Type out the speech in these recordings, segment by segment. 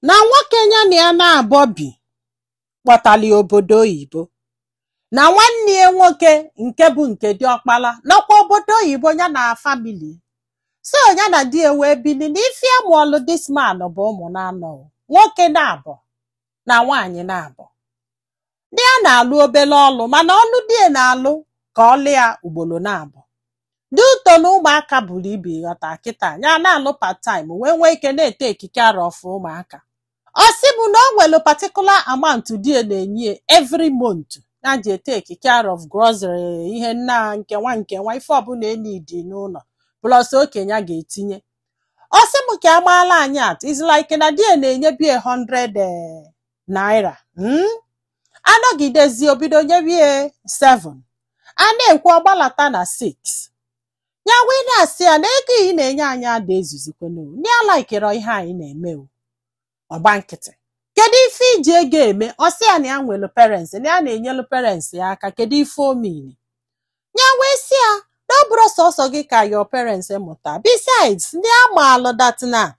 Na nwoke ya na ya na-abọ bi kpọtali obodo oyibo, na nwanne ya nwoke nke bụ nke diọkpala nọkwa obodo oyibo ya na family. So ya na di ya wee bili na ife amụọlụ this man bụ ụmụ na-anọ, nwoke na-abọ na nwaanyị na-abọ. Di ya na-alụ obele ọlụ, mana ọlụ di ya na-alụ ka ọlụ ya ugboro na-abọ dị ụtọ na ụmụaka buru ibu. Ịghọta kịta, ya na-alụ part time wee nwee ike na-ete ekike arọ ọfụ ụmụaka. Ọ sị bụ na o nwere particular amount di ya na-enye every month ya ji ete care of grocery, ihe nna nkenwa nkenwa, ife ọbụla enidi n'ụlọ, plus okenye a ga-etinye. Ọ sị m ka amaala anyị at is like na di ya na-enye bie 100 naira, Anọgidezi obido nyebie 7, a na-ekwu ọgbalata na 6. Ya wee na-asị ya na ego ị na-enye anyị ada ezuzikwenu, na ya laikere ihe anyị na-eme o. Ọgba nkịtị, kedu ife iji ego eme? Ọ sị ya na ya nwere parents, na ya na-enyelu parents ya aka. Kedu ife o mini? Ya wee sị ya na ọ bụrụ sọsọ gị ka your parents mụta. Besides, ndị amaalụ that na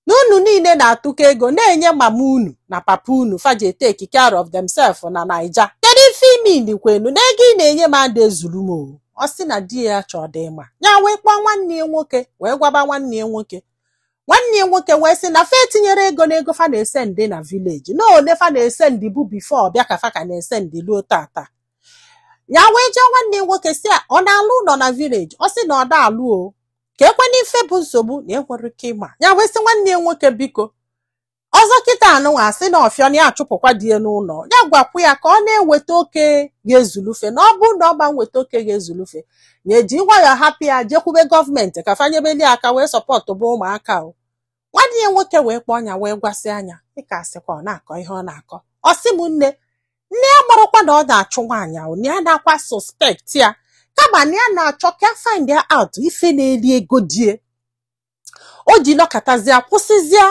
na unu niile na-atụkọ ego na-enye mama unu na papa unu faji take care of themselves na Naija. Kedu ife imini kwenu na ego ị na-enye m ada ezuru m o? Ọ sị na di ya chọọ dị ịma. Ya wee kpọọ nwanne ya nwoke, wee gwaba nwanne ya nwoke. Nwanne ya nwoke wee sị na fa etinyere ego n'ego fa na-ese ndị na village, na ole fa na-ese ndị bụ before bịa ka fa ka na-ese ndị luo tata. Ya wee jee nwanne ya nwoke si ya, ọ na-alụ ụlọ na village? Ọ sị na ọ da alụ o. Ka ekwe n'ife bụ nsogbu na enwere ike ịma. Ya wee sị nwanne ya nwoke, biko, ọzọ kịta anụnwa asị na ọfịọ na ya achụpụkwa di ya n'ụlọ, ya gwakwu ya ka ọ na-eweta oke ga-ezulufe, na ọ bụrụ na ọ gba nweta oke ga-ezulufe, ya eji nwayọọ hapụ ya, jekwube gọọmenti ka fanyebeli aka wee support bụ ụmụaka o. Nwanne ya nwoke wee kpọọ ya, wee gwasị anya dịka asịkwa ọ na-akọ ihe ọ na-akọ. Ọ sị m nne, nne ya marakwa na ọ na-achụ nwaanyị ahụ, na ya na-akwa suspect ya, kama na ya na-achọ ka ya find out ife na-eri ego die o ji nọkọtazie kwụsịzie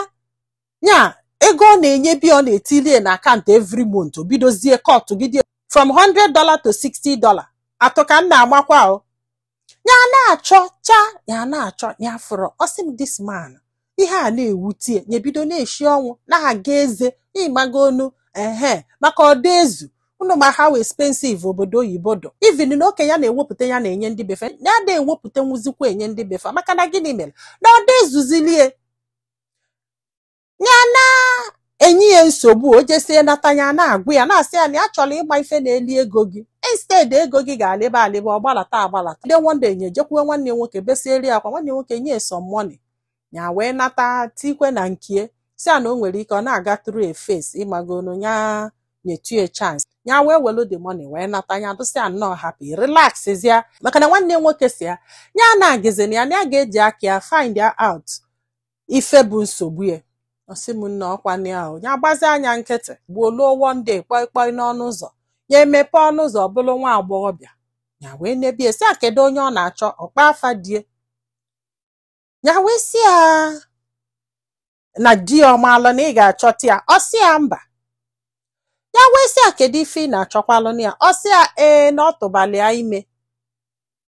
ya ego ọ na-enye bi, ọ na-etilie na account every month. O bidozie cut gide from $100 to $60 atụ ka m na-agbakwa o. Ya na-achọ cha, ya na-achọ ya fụrụ. Ọ sị m this man, ihe a na-ewutie ya, ebido na-eshi ọnwụ, na-aga eze ịmagonu ehe maka ọdọ ezu unu, ma how expensive obodo oyibo dọ. Even na oke ya na-ewepụta, ya na-enye ndị befe, ya na-ewepụta nwuzikwa enye ndị befe. Maka na gịnị mere na ọdọ ezuzilie ya na-enye ya nsogbu? O jesie nata, ya na-agwụ ya, na-asị ya na ya chọrọ ịgba ife na-eli ego gị. Instead ego gị ga-alịba alịba, ọ gbalata agbalata. Ndị one day nye jekwuwe nwanne nwoke, besieri akwa, nwanne nwoke nye some money, ya wee nata tikwe na nkie, si ya na o nwere ike ọ na-aga through a phase, ịmagonu, ya nyetu chance. Ya wee welu the money wee nata, ya dụsị ya nnọọ happy, relax zia, maka na nwanne nwoke si ya ya na-agịzi na ya na ya ga-eji aka ya find out ife bụ nsogbu ya. Ọsị m nna, ọkwa ya ahụ ya gbazi anya nkịtị gbuo luo. One day, kpọi kpọi n'ọnụ ụzọ, ya emepe ọnụ ụzọ, bụrụ nwa agbọghọbịa. Ya wee nebie, sị ya kedu onye ọ na-achọ? Ọkpa afa die. Ya wee sị ya na di ya ọmaalụ na ị ga-achọta ya. Ọ sị ya mba. Ya wee sị ya kedu ife ị na-achọkwalụ ya? Ọ sị ya ee, na ọ tụbalị ya ime,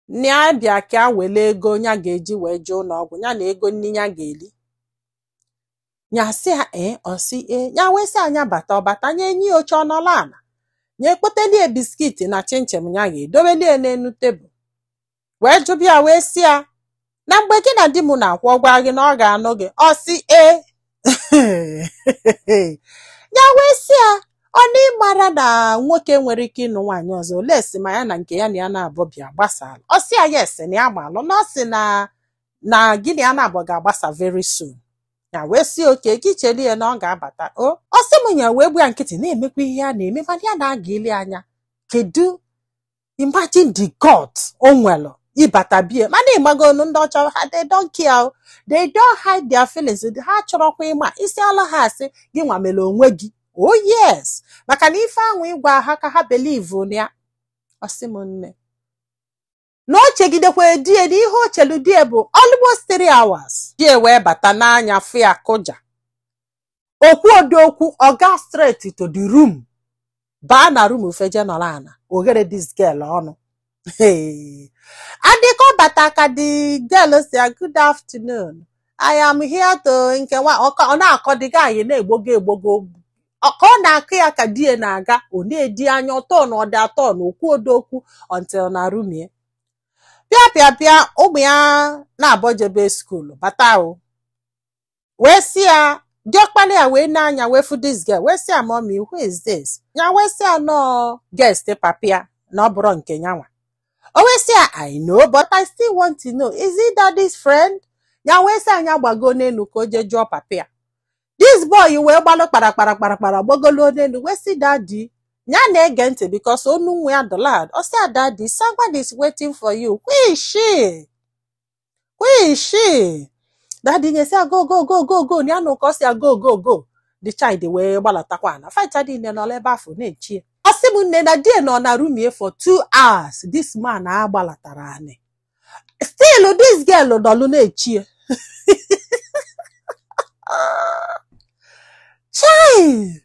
na ya bịa ka a wele ego ya ga-eji wee jee ụlọ ọgwụ ya na ego nni ya ga-eli. Ya sị ya ee. Ọ sị ee. Ya wee sị anya bata. Ọ bata, nye enyi ya oche, ọnọla ala, nye ekpotelie biscuit na chinchin, ya ga-edobelie n'elu tebụl, wee jụbịa, wee sị ya na mgbe gị na di m na-akwụ ọgwa gị na ọ ga-anụ gị? Ọ sị ee. Ya wee sị ya ọ na ịmara na nwoke nwere ike ịnụ nwaanyị ọzọ, ole si ma ya na nke ya na ya na-abụ bịa gbasara. Ọ sị ya yes, na ya malụ na ọ sị na na gị na ya na-abụ ga-agbasa very soon. Ya wee sị oke gị cheli ya na ọ ga-abata o. Ọ sị m ya wee gbu ya nkịtị, na-emekwa ihe a na-eme, mana ya na-aga ili anya. Kedu, imagine the God o nwere ịbata bie, mana ịmagonu ndị ọcha ha, they don't care, they don't hide their feelings. Ha chọrọkwa ịma isi ala ha, asị gị nwa mere onwe gị. Oh yes, maka na ife ahụ ịgwa ha ka ha believe na ya. Ọ sị m nne, na o chegidekwa die, na ihe o chelu die bụ almost 3 hours. Die wee bata n'anya, fụ ya, kụja okwu odokwu. Ọ ga straight to the room, baa na room, feje nọrọ ana oghere this girl ọnụ. Adịka ọ bata ka the girl si ya, "Good afternoon." I am here to nke nwa ọ na-akọ dịga anyị na-egbogo egbogo ka ọ na-akụ ya ka di ya na-aga. Ọ na-edi anya ọtọ na ọdị atọ na okwu odokwu until na rumie pịa pịa pịa. Ụmụ ya na-abọjebe school bata o wee sị ya, diọkpala ya wee n'anya wee fụ this girl, wee sị ya, "Mommy, who is this?" Ya wee sị ya nọọ guest papa ya, na ọ bụrụ nke nyanwa. O wee sị ya, "I know, but I still want to know, is it daddy's friend?" Ya wee sị anya gbago n'elu ka o jee jụọ papa ya. This boy wee gbalụ kpara kpara kpara kpara gbagolo n'elu wee sị daddy ya na-ege ntị because onu nwa ya dị loud. Ọ sị ya, "Daddy, someone is waiting for you. Who is she? Who is she?" Daddy nyesi ya, "Go, go, go, go, go." Ya nụ ka ọ sị ya, "Go, go, go." The child wee gbalatakwa na fight niile nọ ebe afọ na-echi. Ọ sị m nne, na die nọ na room for 2 hours. This man agbalatara anị, still this girl nọlụ na-echie. Chai!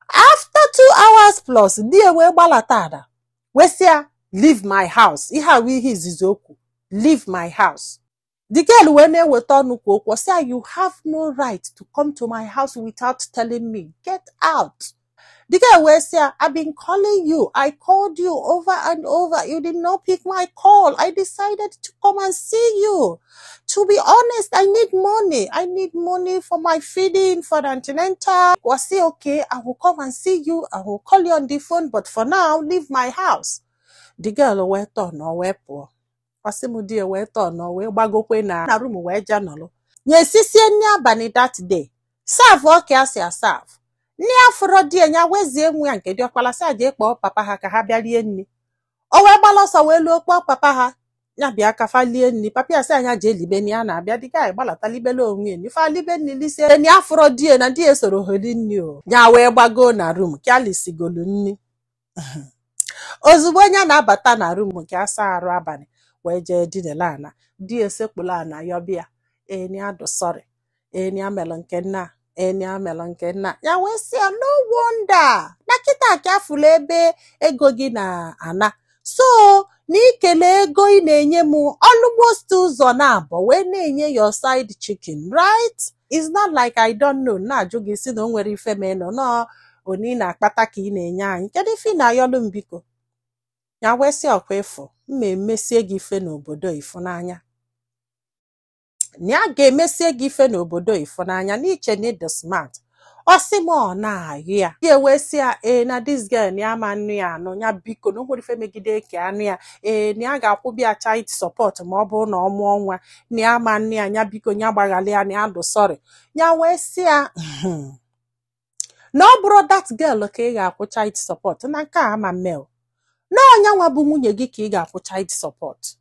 After 2 hours plus, di ya wee gbalata ada wee sị ya, "Leave my house." Ihe a wụ ihe izizi okwu, "Leave my house." The girl wee na-eweta ọnụ kwa okwu. Ọ sị ya, "You have no right to come to my house without telling me. Get out." The girl wee sị ya, "I've been calling you. I called you over and over. You did not pick my call. I decided to come and see you. To be honest, I need money. I need money for my feeding, for the antenatal." Was say, "Okay, I will come and see you. I will call you on the phone, but for now, leave my house." The girl wee tọọ na wee pụọ. Ọ sị m di ya wee tọọ na wee gbagokwe na room wee jee nọrọ. Nye esisie nri abalị that day. Serve ọka ya si aserve. Nne ya fụrọ di ya, ya wezie nwa ya nke diọkpala sị a jee kpọọ papa ha ka ha bịa rie nri. O wee gbala ọsọ wee luo kpọọ papa ha ya bịa ka fa lie nri. Papa ya sị anya jee libe nri a na-abịa. Dịka anyị gbalata libele onwe ya ife alibe nri lisie nri, afụrọ di ya na di ya soro ha ri nri o. Ya wee gbago na room ka alisigolu nri. Ozugbo ya na-abata na room nke asa arụ abalị wee jee dinele ana, di ya esekpulu ana yọbịa eni adụ sorry, eni amelụ nke nna, eni amelụ nke nna. Ya wee sị ya, no wonder na kịta ka afụlụ ebe ego gị na-ana so na ikele ego ị na-enye m almost ụzọ na abụọ wee na-enye your side chicken, right? It's not like I don't know. Na-ajụ gị si na o nwere ife ma ị nọ nọọ oni ị na-akpata ka ị na-enye anyị. Kedu ife ị na-ayọlụ m biko? Ya wee sị ọkwa ịfụ mma emesie gị ife n'obodo ịfụnanya, na ya ga-emesie gị ife n'obodo ịfụnanya n'iche na ịdị smart. Ọ sị m ọ na-ayụ ya. Ya wee sị ya ee na this girl na ya ma nnu ya anụ ya biko, na o nwere ife megide eke anụ ya, ee na ya ga-akwụbịa child support ma ọ bụrụ na ọ mụọ nwa, na ya ma nnu ya, ya biko ya gbaghalị ya, na ya dụ sorry. Ya wee sị ya na ọ bụrụ that girl ka ị ga-akwụ child support, na nke a ama mmel na ọnyanwa bụ nwunye gị ka ị ga-akwụ child support.